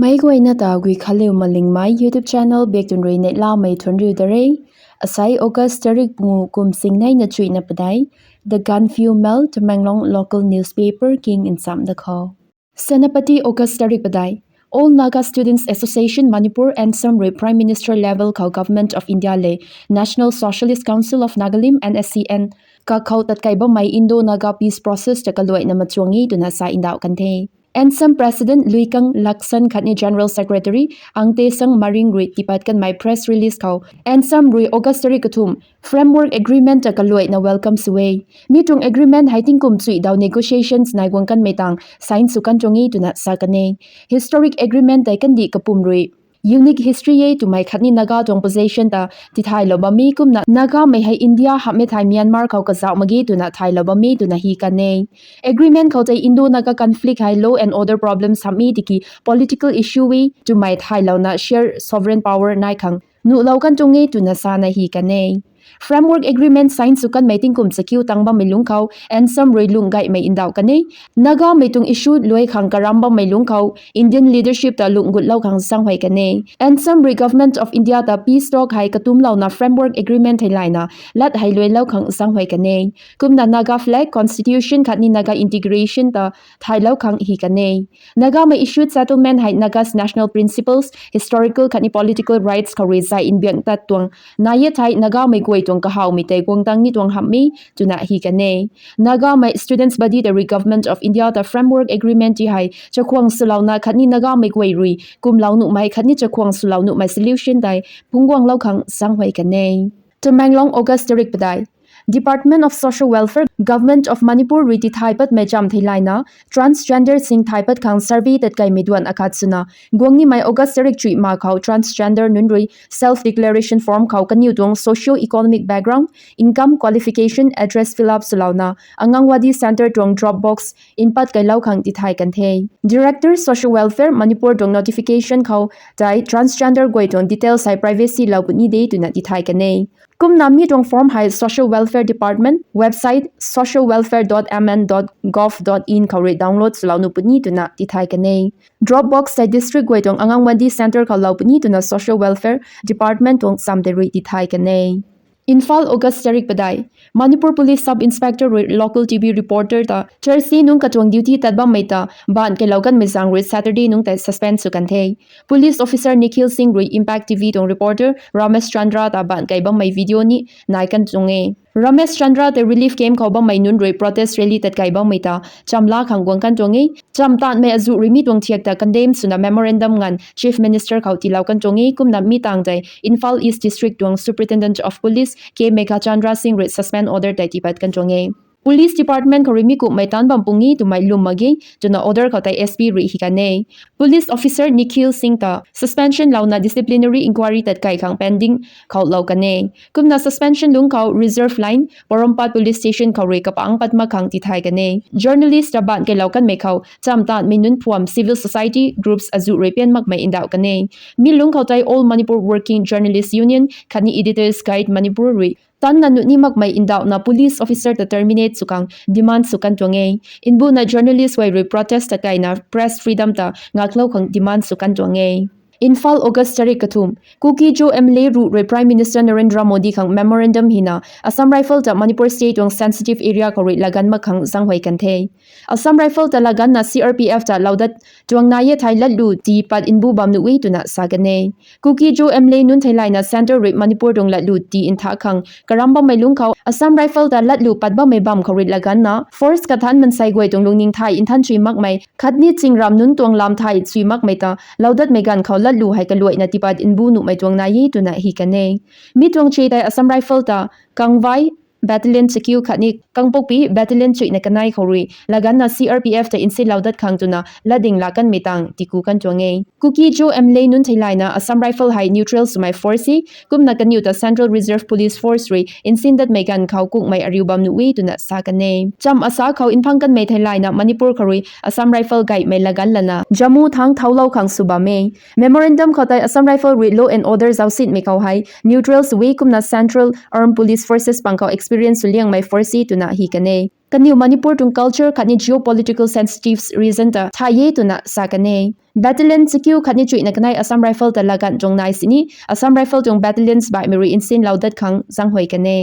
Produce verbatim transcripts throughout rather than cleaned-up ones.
Meic guayna ta Guikhanliu Malingmei YouTube channel bak tun rui neihlamei thuanc riu da re. Asai August tarik pungu kum singneina chuihna padeih, The Gaanphiu Mail, Tamenglong local newspaper king nchamc da khou. Senapati, August tarik padeih. All Naga Students Association Manipur, ANSAM rui Prime Minister level khou Government of India le National Socialist Council of Nagalim, N S C N, kakhou tatkai bammei Indo-Naga peace process ta kaluaina machuang e twna sa ndauh kan the. ANSAM President Luikang Lakson khatni General Secretary Angtesang Maring rui tiipat kanmei press release khou, ANSAM rui August tarik kathumh Framework Agreement ta kaluaina welcome sw e. Mi tuang agreement hei tingkum chuih daw negotiations nai guang kanmei tang sign sw kan tuang e twna sa kan e. Historic agreement tei kandih kapwm rui unique history e twmei khatni Naga tuang position ta tithaylou bam e, kumna Nagamei hei India hamhmei thei Myanmar khou kazauh mak ge twna thaylou bam e twna hi kan e. Agreement khou tei Indo-Naga conflict hei law and order problems hamhmei tiki political issue e twmei thaylouna share sovereign power nai khang nuhlou kan tuang e twna sana hi kan e. Framework Agreement sign sw kanmei tingkum chakiu tang bammei lungc khou ANSAM rui lungh gaymei ndauh kan e. Nagamei tuang issue luai khang karam bammei lungc khou Indian leadership ta lungh gutlou khang zaenghuay kan e. ANSAM rui Government of India ta peace talk hei katumlouna Framework Agreement theilayna lat hei luailou khang zaenghuay kan e. Kumna Naga flag, constitution khatni Naga integration ta thaylou khang hi kan e. Nagamei issued settlement hei Naga's national principles, historical khatni political rights khou rui zay mbiang tat tuang nai e thei Nagamei guay tuang kahawmei tei guang tang ni tuang hamh e twna hi kan e. Nagamei students body tei rui Government of India ta Framework Agreement ti hei chakhwang swlouna khatni Nagamei guay rui kumlou nuhmei khatni chakhwang swlou nuhmei solution tei phungc guanglou khang zaenghuay kan e. Tamenglong, August tarik padeih. Department of Social Welfare, Government of Manipur rui tithay patmei chamv theilayna transgender sing thay pat khang survey tatkaimei duan akhat swna, guang nimei August tarik chuih ma khou transgender nunc rui self declaration form khou kaniw tuang socio-economic background, income, qualification, address fill up swlouna Anganwadi Centre tuang drop box npat kailou khang tithay kan the. Director Social Welfare Manipur tuang notification khou tei transgender guay tuang details hei privacy lou puni de twna tithay kan e. Kumna mi tuang form hei Social Welfare Department website social welfare dot M N dot gov dot in khou rui download swlou nuh puni twna tithay kan e. Drop box tei district guay tuang Anganwadi Centre khou lou puni twna Social Welfare Department tuang chamv tei rui tithay kan e. Imphal, August tarik padeih. Manipur Police Sub Inspector rui local T V reporter ta Thursday nungc katuang duty tat bammei ta baan kailou kanmei zaeng rui Saturday nungc tei suspend sw kan the. Police officer Nikhil Singh rui Impact T V tuang reporter Ramesh Chandra ta baan kai bammei video ni nai kan tuang e. Ramesh Chandra tei relief camp khou bammei nunc rui protest rally tatkai bammei ta chamv la khang guang kan tuang e. Chamv taanmei azuh rui mi tuang thiak ta condemn swna memorandum nganv Chief Minister khou tiilou kan tuang e. Kumna mi tang tei Imphal East District tuang Superintendent of Police K Meghachandra Singh rui suspend order tei tiipat kan tuang e. Police Department khou rui mi kumhmei taanc bam puni twmei lwm mak ge twna order khou tei S P rui hi kan e. Police officer Nikhil Singh ta suspension louna disciplinary inquiry tatkai khang pending khou lou kan e. Kumna suspension lungc khou Reserve Line, Porompat Police Station khou rui kapangc pat mak khang tithay kan e. Journalist ta baan kailou kanmei khou chamv taanmei nunc phuam civil society groups azuh rui pian makmei ndauh kan e. Mi lungc khou tei All Manipur Working Journalist Union khatni Editors Guild Manipur rui tanna nuh ni makmei ndauhna police officer ta terminate sw khang demand sw kan tuang e. Mbuna journalist guay rui protest tatkaina press freedom ta ngaklou khang demand sw kan tuang e. Imphal, August tarik kathumh. Kuki-Zo M L A ruh rui Prime Minister Narendra Modi khang memorandum hina Assam Rifle ta Manipur State tuang sensitive area khou rui laganv mak khang zaenghuay kan the. Assam Rifle ta laganvna C R P F ta loudat tuang nai e thei latlu tii pat mbu bam nuh e twna sa kan e. Kuki-Zo M L A nunc theilayna Centre rui Manipur tuang latlu tii nthak khang karam bammei lungc khou Assam Rifle ta latlu pat bammei bam khou rui laganvna force kathanc mansei guay tuang lungning thay nthan chui makmei khatni chingram nunc tuang lam thay chui makmei ta loudatmei ganv khou latlu hei kaluaina tiipat mbu nuhmei tuang nai e twna hi kan e. Mi tuang che tei Assam Rifle ta Kangvai Battalion chakiu khatni Kangpokpi Battalion chuihna kanei khou rui laganvna C R P F ta nsinlou dat khang twna latding laa kanmei tang tiku kan tuang e. Kuki-Zo M L A nunc theilayna Assam Rifle hei neutral swmei force e, kumna kaniw ta Central Reserve Police Force rui nsin datmei ganv khou kukmei ariu bam nuh e twna sa kan e. Chamv asa khou nphang kanmei theilayna Manipur khou rui Assam Rifle gaymei laganv lana Jammu thangc thaulou khang sw bam e. Memorandum khou tei Assam Rifle rui law and order zausinmei khou hei neutral sw e, kumna Central Armed Police Forces pang khou experience sw liangmei force e twna hi kan e. Kaniw Manipur tuang culture khatni geopolitical sensitives reason ta thay e twna sa kan e. Battalion chakiu khatni chuihna kanei Assam Rifle ta laganv tuang nai sini Assam Rifle tuang battalions baihmei rui nsinlou dat khang zaenghuay kan e.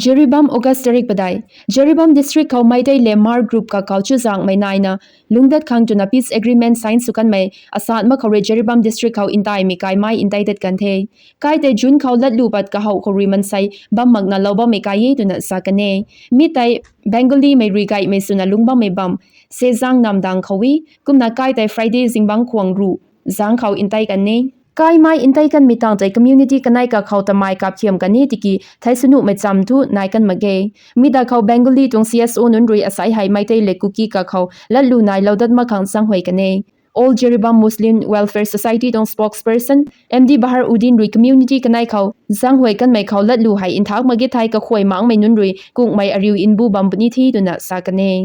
Jiribam, August tarik padeih. Jiribam district khou Meitei le Hmar group kakhou chuzaenghmei naina lungc dat khang twna peace agreement sign sw kanmei asat mak khou rui Jiribam district khou ntaimei kaimei ntei dat kan the. Kai tei June khou latlu pat kahouh khou rui mansei bam makna lou bammei kai e twna sa kan e. Mi tei Bengalimei rui gaymei swna lungc bammei bam Sezang namdang khou e, kumna kai tei Friday zingbangc khwang ruh zaeng khou ntei kan e. Kaimei ntei kanmei tang tei community kanei kakhou tamei kapkhiam kan e tiki thei sw nuhmei cham thu nai kan mak ge. Mi da khou Bengali tuang C S O nunc rui asai hei Meitei le Kuki kakhou latlu nailou dat mak khang zaenghuay kan e. All Jiribam Muslim Welfare Society tuang spokesperson M D Bahar Uddin rui community kanei khou zaenghuay kanmei khou latlu hei nthak mak ge thei kakhway makmei nunc rui kungmei ariu mbu bam puni the twna sa kan e.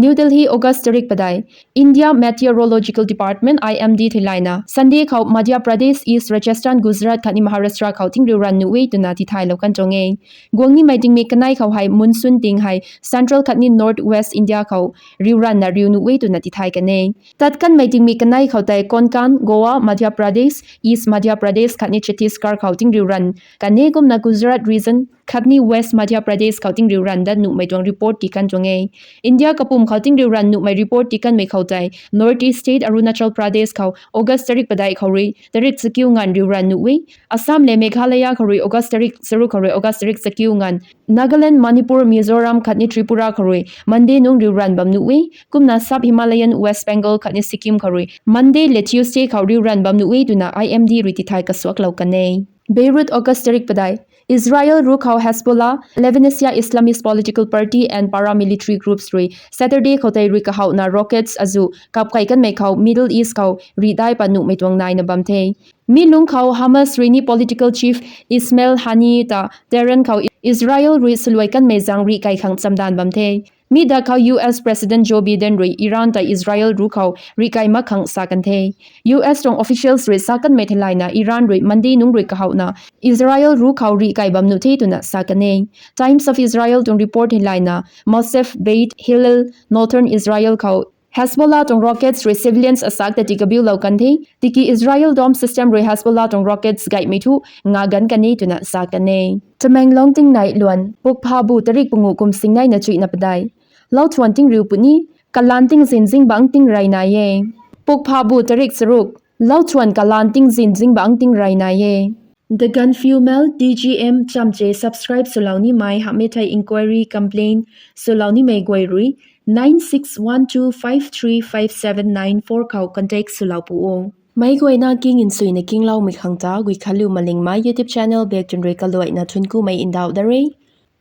New Delhi, August tarik padeih. India Meteorological Department, I M D theilayna Sunday khou Madhya Pradesh, East Rajasthan, Gujarat khatni Maharashtra khou tingriu ranv nuh e twna tithaylou kan tuang e. Guang nimei tingmik kanei khou hei monsoon ting hei Central khatni North West India khou riu ranvna riu nuh e twna tithay kan e. Tat kanmei tingmik kanei khou tei Konkan, Goa, Madhya Pradesh, East Madhya Pradesh khatni Chhattisgarh khou tingriu ranv kan e, kumna Gujarat region khatni West Madhya Pradesh khou tingriu ranv dat nuhmei tuang report tii kan tuang e. India kapwm khou tingriu ranv nuhmei report tii kanmei khou tei North East state Arunachal Pradesh khou August tarik padeih khou rui tarik chakiu nganv riu ranv nuh e. Assam le Meghalaya khou rui August tarik charuk khou rui August tarik chakiu nganv, Nagaland, Manipur, Mizoram khatni Tripura khou rui Monday nungc riu ranv bam nuh e. Kumna Sub Himalayan West Bengal khatni Sikkim khou rui Monday le Tuesday khou riu ranv bam nuh e twna I M D rui tithay kasuaklou kan e. Beirut, August tarik padeih. Israel ruc khou Hezbollah, Lebanese Islamist political party and paramilitary groups rui Saturday khou tei rui kahouhna rockets azu kapkei kanmei khou Middle East khou rihdai pat nuhmei tuang naina bam the. Mi lungc khou Hamas rui ni political chief Ismail Haniyeh ta Tehran khou Israel rui swluai kanmei zaeng rihkei khang chamdanv bam the. Mi da khou U S President Joe Biden rui Iran ta Israel ruc khou rihkei mak khang sa kan the. U S tuang officials rui sa kanmei theilayna Iran rui Monday nungc rui kahouhna Israel ruc khou rihkei bam nuh the twna sa kan e. Times of Israel tuang report theilayna Mosef Beit Hillel, northern Israel khou Hezbollah tuang rockets rui civilians asak ta tii kabiulou kan the. Tiki Israel dome system rui Hezbollah tuang rockets gaymei thu nga gan kan e twna sa kan e. Tamenglong tingnai luan, Pukphabu tarik pungu kum singneina chuihna padeih. Lauthuan tingriu puni, kalaan tingzin zingbangc tingrey nai e. Pukphabu tarik charuk, lauthuan kalaan tingzin zingbangc tingrey nai e. The Gaanphiu Mail, T G M chamche subscribe swlou nimei hamhmei thei inquiry complaint swlou nimei guay rui nine six one two five three five seven nine four khou contact swlou pu o. Meic guayna king nsuina kingloumei khang ta Guikhanliu Malingmei YouTube channel bak tun rui kaluaina thuanckumei ndauh da re.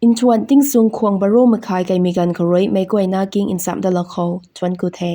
Nthuan tingzung khwang baro makhai kaimei ganv khou rui meic guayna king nchamh dalou khou thuancku the.